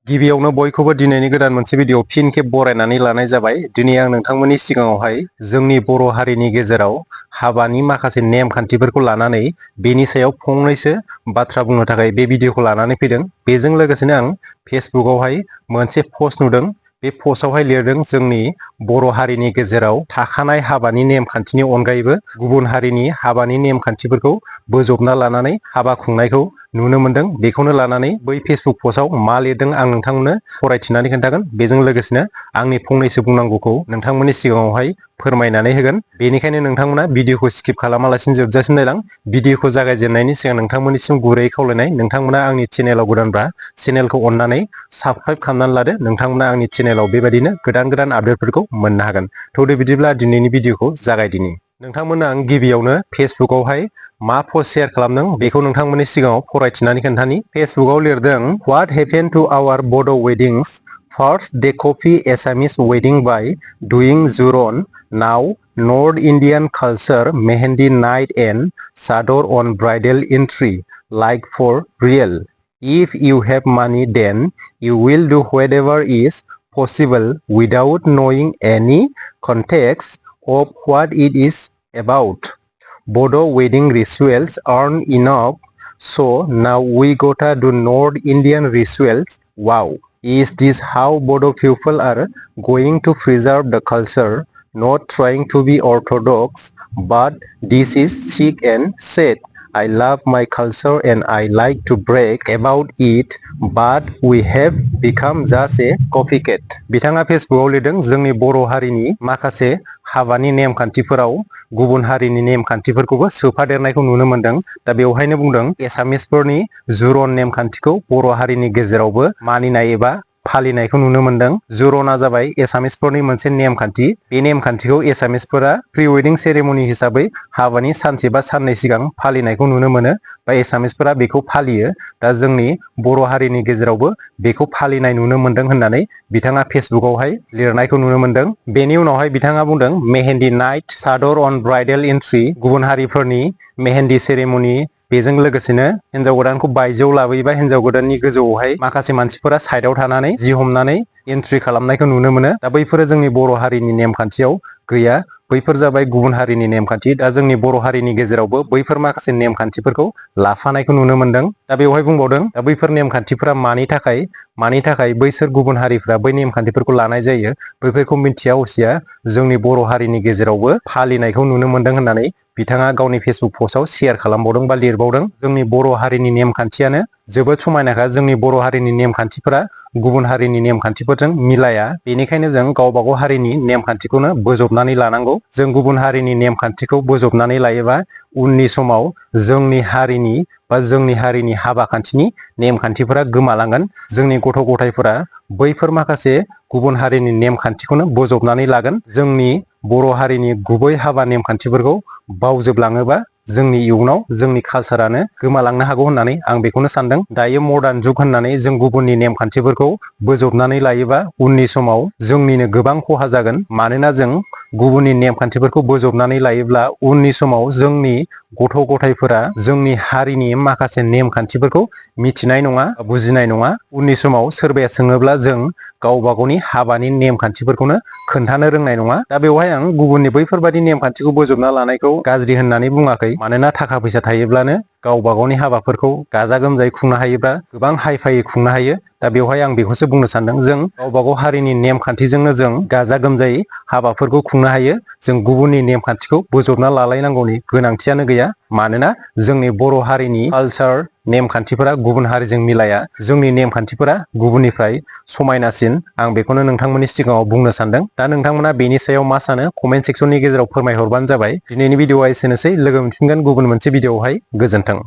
गिबियावनो बयखौबो दिनैनि गोदान मोनसे भिडिअ फिन खेब बरायनानै लानाय जाबाय। दिनै आं नोंथांमोननि सिगाङावहाय जोंनि बर' हारिनि गेजेराव हाबानि माखासे नेमखान्थिफोरखौ लानानै बेनि सायाव फंनैसो बाथ्रा बुंनो थाखाय बे भिडिअखौ लानानै फैदों। बेजों लोगोसेनो आं फेसबुकआवहाय मोनसे पस्ट नुदों। बे पस्टआवहाय लिरदों जोंनि बर' हारिनि गेजेराव थाखानाय हाबानि नेमखान्थिनि अनगायैबो गुबुन हारिनि हाबानि नेमखान्थिफोरखौ बोजबना लानानै हाबा खुंनायखौ नुनो मोनदों। बेखौनो लानानै बै फेसबुक पस्टआव मा लिरदों आं नोंथांमोननो फरायथिनानै खोन्थागोन। बेजों लोगोसेनो आंनि फंनैसो बुंनांगौखौ नोंथांमोननि सिगाङावहाय फोरमायनानै होगोन। बेनिखायनो नोंथांमोना भिडिअखौ स्किप खालामालासिनो जोबजासिम नायलां। भिडिअखौ जागायजेननायनि सिगां नोंथांमोननिसिम गुरै खावलायनाय, नोंथांमोना आंनि चेनेलाव गोदानब्ला चेनेलखौ अननानै साबस्क्राइब खालामनानै लादो। नोंथांमोना आंनि चेनेलाव बेबायदिनो गोदान गोदान आपडेटफोरखौ मोननो हागोन। थौदो बिदिब्ला दिनैनि भिडिअखौ जागायदिनि। नोंथांमोननो आं गिबियावनो फेसबुकआवहाय मा पस्ट शेयार खालामदों बेखौ नोंथांमोननि सिगाङाव फरायथिनानै खोन्थानि। फेसबुकआव लिरदों, What happened to our Bodo weddings? First they copy Assamese wedding by doing Zuron. Now North Indian culture mehendi night and sador on bridal entry. Like for real. If you have money then you will do whatever is possible without knowing any context of what it is about. Bodo wedding rituals aren't enough, so now we gotta do North Indian rituals. Wow, is this how Bodo people are going to preserve the culture? Not trying to be orthodox, but this is sick and sad. I love my culture and I like to brag about it, but we have become just a copycat. बिथाङा फेसबुकआव लिरदों जोंनि बर' हारिनि माखासे हाबानि नेमखान्थिफोराव गुबुन हारिनि नेमखान्थिफोरखौबो सोफादेरनायखौ नुनो मोनदों। दा बेवहायनो बुंदों एसामिसफोरनि जुरन नेमखान्थिखौ बर' हारिनि गेजेरावबो मानिनाय एबा फालिनायखौ नुनो मोनदों। जुरना जाबाय एसामिसफोरनि मोनसे नेमखान्थि। बे नेमखान्थिखौ एसामिसफोरा प्रि वेडिं सेरेमनि हिसाबै हाबानि सानसे बा साननै सिगां फालिनायखौ नुनो मोनो बा एसामिसफोरा बेखौ फालियो। दा जोंनि बर' हारिनि गेजेरावबो बेखौ फालिनाय नुनो मोनदों होननानै बिथाङा फेसबुकआवहाय लिरनायखौ नुनो मोनदों। बेनि उनावहाय बिथाङा बुंदों मेहेन्दी नाइट सादर अन ब्राइडेल एन्ट्रि, गुबुन हारिफोरनि मेहेन्दी सेरेमनि, बेजों लोगोसेनो हिन्जाव गोदानखौ बायजोआव लाबोयोबा हिन्जाव गोदाननि गोजौआवहाय माखासे मानसिफोरा साइडआव थानानै जि हमनानै एन्ट्रि खालामनायखौ नुनो मोनो। दा बैफोरो जोंनि बर' हारिनि नेमखान्थियाव गैया। बैफोर जाबाय गुबुन हारिनि नेमखान्थि। दा जोंनि बर' हारिनि गेजेरावबो बैफोर माखासे नेमखान्थिफोरखौ लाफानायखौ नुनो मोनदों। दा बेवहाय बुंबावदों, दा बैफोर नेमखान्थिफोरा मानि थाखाय बैसोर गुबुन हारिफ्रा बै नेमखान्थिफोरखौ लानाय जायो बैफोरखौ मिथिया असिया जोंनि बर' हारिनि गेजेरावबो फालिनायखौ नुनो मोनदों होननानै बिथाङा गावनि फेसबुक पस्टआव शेयार खालामबावदों बा लिरबावदों। जोंनि बर' हारिनि नेमखान्थियानो जोबोद समायनाखा। जोंनि बर' हारिनि नेमखान्थिफोरा गुबुन हारिनि नेमखान्थिफोरजों मिलाया। बेनिखायनो जों गावबा गाव हारिनि नेमखान्थिखौनो बोजबनानै लानांगौ। जों गुबुन हारिनि नेमखान्थिखौ बोजबनानै लायोबा उननि समाव जोंनि हारिनि हाबा खान्थिनि नेमखान्थिफोरा गोमालांगोन। जोंनि गथ' गथायफोरा बैफोर माखासे गुबुन हारिनि नेमखान्थिखौनो बोजबनानै लागोन। जोंनि बर' हारिनि गुबै हाबा नेमखान्थिफोरखौ बावजोबलाङोबा जोंनि इयुनाव जोंनि कालसारानो गोमालांनो हागौ होननानै आं बेखौनो सानदों। दायो मडार्न जुग होननानै जों गुबुननि नेमखान्थिफोरखौ बोजबनानै लायोबा उननि समाव जोंनिनो गोबां खहा जागोन। मानोना जों गुबुननि नेमखान्थिफोरखौ बोजबनानै लायोब्ला उननि समाव जोंनि गथ' गथायफोरा जोंनि हारिनि माखासे नेमखान्थिफोरखौ मिथिनाय नङा, बुजिनाय नङा। उननि समाव सोरबाया सोङोब्ला जों गावबा गावनि हाबानि नेमखान्थिफोरखौनो खोन्थानो रोंनाय नङा। दा बेवहाय आं गुबुननि बैफोरबायदि नेमखान्थिखौ बोजबना लानायखौ गाज्रि होननानै बुङाखै। मानोना थाखा फैसा थायोब्लानो गावबा गावनि हाबाफोरखौ गाजा गोमजायै खुंनो हायोबा गोबां हाइ फायै खुंनो हायो। दा बेवहाय आं बेखौसो बुंनो सानदों, जों गावबा गाव हारिनि नेमखान्थिजोंनो जों गाजा गोमजायै हाबाफोरखौ खुंनो हायो। जों गुबुननि नेमखान्थिखौ बोजबना लालायनांगौनि गोनांथियानो गैया। मानोना जोंनि बर' हारिनि कालसार नेमखान्थिफोरा गुबुन हारिजों मिलाया। जोंनि नेमखान्थिफोरा गुबुननिफ्राय समायनासिन। आं बेखौनो नोंथांमोननि सिगाङाव बुंनो सानदों। दा नोंथांमोना बेनि सायाव मा सानो कमेन्ट सेक्सननि गेजेराव फोरमायहरबानो जाबाय। दिनैनि भिडिअआ एसेनोसै। लोगो मोनफिनगोन गुबुन मोनसे भिडिअआवहाय। गोजोन्थों।